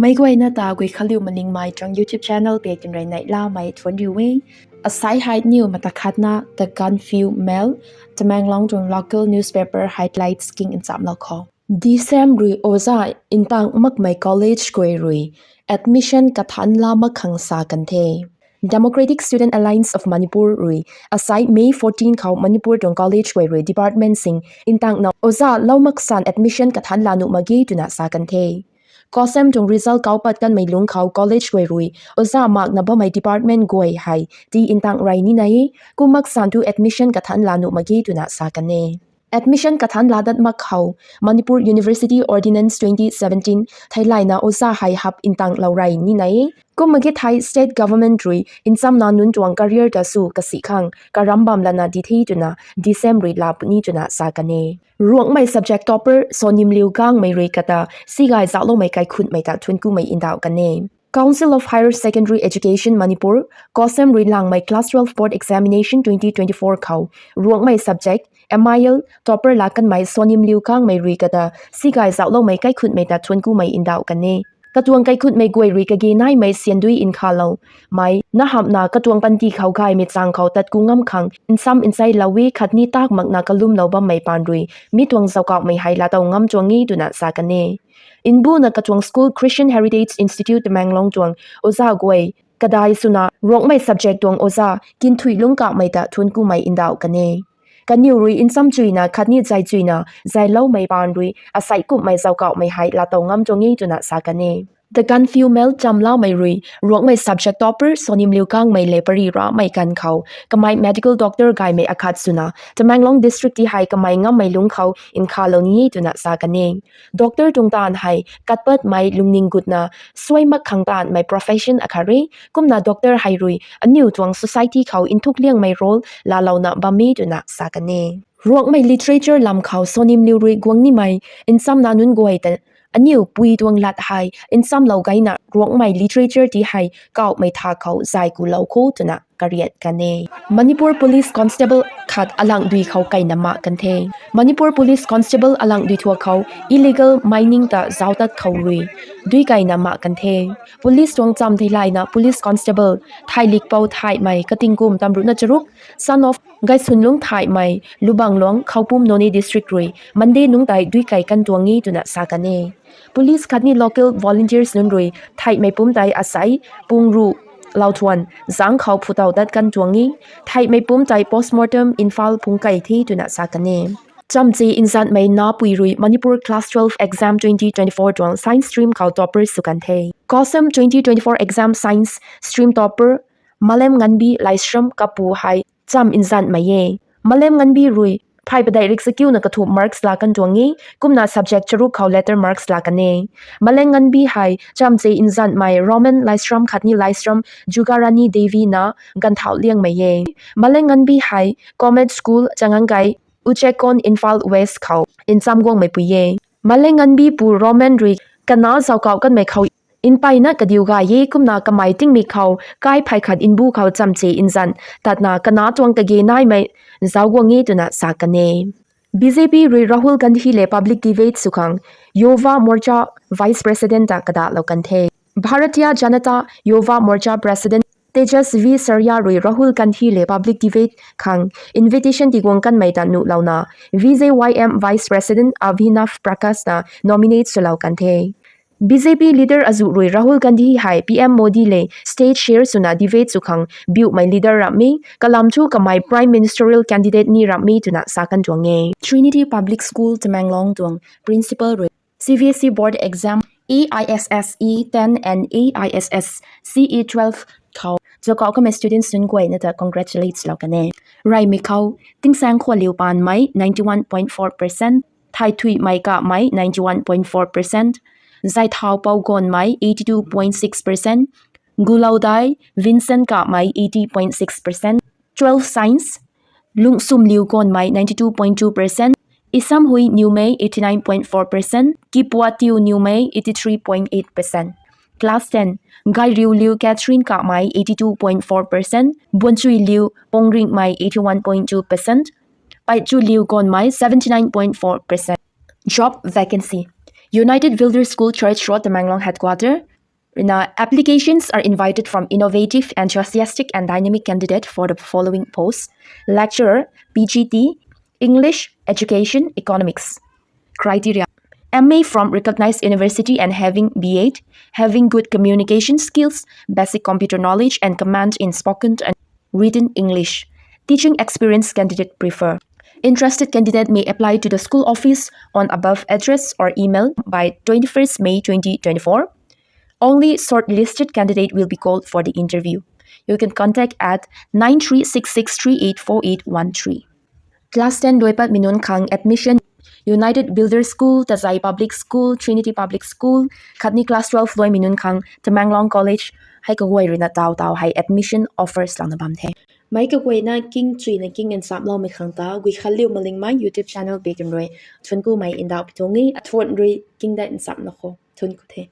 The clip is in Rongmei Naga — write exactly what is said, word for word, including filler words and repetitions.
Meic guayna ta Guikhanliu Malingmei tuang YouTube channel pei tinrui neihlamei thuanc riu e. Asai hei niw matakhatna The Gaanphiu Mail, Tamenglong tuang local newspaper highlights king nchamlou khou. DCEM rui oja ntang makmei college guay rui admission kathanc la mak khang sa kan the. Democratic Student Alliance of Manipur rui asai May fourteen khou Manipur tuang college guay rui department sing ntangna oja lou mak san admission kathanc la nuh mak ge twna sa kan the. COHSEM tuang result kau pat kanmei lungc khou college guay rui oja makna bammei department guay hei ti ntang rey nina e, kum mak san thu admission kathanc la nuh mak ge twna sa kan e. Admission kathanc la dat mak khou Manipur University Ordinance twenty seventeen theilayna oja hei hap ntanglou rey nina e. Kum mak ge thei state government rui nchamna nunc tuang career ta sw kasi khang karam bam lana di the twna DCEM rui la puni twna sa kan e. Ruangmei subject topper Sonimliu Gangmei rui kata sigay zauhloumei kaikhunmei ta thuanc kumei ndauh kan e. Council of Higher Secondary Education Manipur, COHSEM rui langmei Class twelve Board Examination twenty twenty-four khou Ruangmei subject MIL topper la kanmei Sonimliu Gangmei rui kata sigay zauhloumei kaikhunmei ta thuanc kumei ndauh kan e. Katuang kaikhunmei guay rui kage naimei siandui nkhalou mei na hamhna katuang panty khou gaymei chang khou tat ku ngam khang ncham ncheilou e khatni tak makna kalumlou bammei paan rui mi tuang zauckauhmei hei laatow ngam tuang e twna sa kan e. Nbuna katuang school Christian Heritage Institute Tamenglong tuang oja guay kadai swna Ruangmei subject tuang oja Kinthuilung Kamei ta thuanc kumei ndauh kan e. Kaniw rui ncham chuyna khatni zay chuyna zayloumei paan rui asei kumhmei zauckauhmei hei laatow ngam tuang e twna sa kan e. The Gaanphiu Mail chamloumei rui Ruangmei subject topper Sonimliu Gangmei le pary ramei kan khou kamei medical doctor gaymei akhat swna Tamenglong district ti hei kamei ngammei lungc khou nkhalou ni e twna sa kan e. Doctor tuang taanv hei katpatmei lungning gutna suai mak khang taanvmei profession akhat re. Kumna doctor hei rui aniw tuang society khou nthuk liangmei role laalouna bam e twna sa kan e. Ruangmei literature lam khou Sonimliu rui guang nimei nchamna nunc guay ta aniw pui tuang lat hei nchamlou gayna Ruangmei literature ti hei kauhmei tha khou zay kulou kho twna kariat kan e. Manipur Police Constable khat alangdui khou kaina mak kan the. Manipur Police Constable alangdui thuak khou illegal mining ta zauc tat khou rui dui kaina mak kan the. Police tuang cham theilayna Police Constable Thailikpou Thaimei katingkum tamruhna charuk, son of Gaisunlung Thaimei, Lubangluang, Khoupum, Noney District rui Monday nungc tei dui kai kan tuang e twna sa kan e. Police khatni local volunteers nunc rui Thaimei pumc tei asei pung ruh lou thuan zangc khou phutow dat kan tuang e. Thaimei pumc tei postmortem Imphal phungc kai the twna sa kan e. Chamche nzanmei napui rui Manipur Class twelve Exam twenty twenty-four tuang Science Stream khou topper sw kan the. COHSEM twenty twenty-four Exam Science Stream topper Malem Nganbi Laishram kapu hei cham nzanmei e. Malem Nganbi rui phay padeih riksakiuna kathumh marks la kan tuang e, kumna subject charuk khou letter marks la kan e. Malem Nganbi hei chamche nzanmei Roman Laishram khatni Laishram Jugarani Devi na ganthau liangmei e. Malem Nganbi hei Comet School, Changangai, Uchekon, Imphal West khou ncham guangmeipui e. Malem Nganbi pu Roman rui kana zauckauh kanmei khou npeyna kadiu gay e, kumna kamei tingmik khou kai phey khat nbu khou chamche nzan tatna kana tuang kage naimei zauc guang e twna sa kan e. BJP rui Rahul Gandhi le public debate sw khang Yuva Morcha Vice President ta kadahlou kan the. Bharatiya Janata Yuva Morcha President Tejasvi Surya rui Rahul Gandhi le public debate khang invitation tiguang kanmei ta nuhlouna VJYM Vice President Abhinav Prakash ta nominate swlou kan the. BJP leader azuh rui Rahul Gandhi hei PM Modi le stage share swna debate sw khang biuhmei leader ramh e, kalam thu kamei prime ministerial candidate ni ramh e twna sa kan tuang e. Trinity Public School Tamenglong tuang principal rui CBSE board exam AISSE ten and AISSCE twelve khou zauckauh kamei students nunc guayna ta congratulate lou kan e. Reymei khou Tingsaeng Khualiu Paanmei ninety-one point four percent, Thaithuimei Kamei ninety-one point four percent, Zaithau Pougonmei eighty-two point six percent, Guloudai Vincent Kamei eighty point six percent, twelve Science Lungsumliu Gonmei ninety-two point two percent, Isamhui Niumei eighty-nine point four percent, Kipuatiu Niumei eighty-three point eight percent. Class ten, Gairiuliu Catherine Kamei eighty-two point four percent, Buanchuiliu Pongringmei eighty-one point two percent, Paichuliu Gonmei seventy-nine point four percent. Job vacancy. United Builder School, Church Road, Tamenglong headquarter. Ruina, applications are invited from innovative, enthusiastic and dynamic candidate for the following posts: lecturer, P G T, English, Education, Economics. Criteria: M A from recognized university and having B Ed, having good communication skills, basic computer knowledge and command in spoken and written English. Teaching experience candidate prefer. Interested candidate may apply to the school office on above address or email by twenty-first May twenty twenty-four. Only shortlisted candidate will be called for the interview. You can contact at nine three six six three eight four eight one three. Class ten luai patmei nunc khang admission United Builder School, Tazai Public School, Trinity Public School, khatni class twelve luaimei nunc khang Tamenglong College, hei kaguay ruina taw taw hei admission offers langna bam the. Meic kaguayna king chuina king nchamloumei khang ta Guikhanliu Malingmei YouTube channel bikin rui thuanckumei ndauh pi tuang e. Athuan rui king dai nchamna khou thuancku the.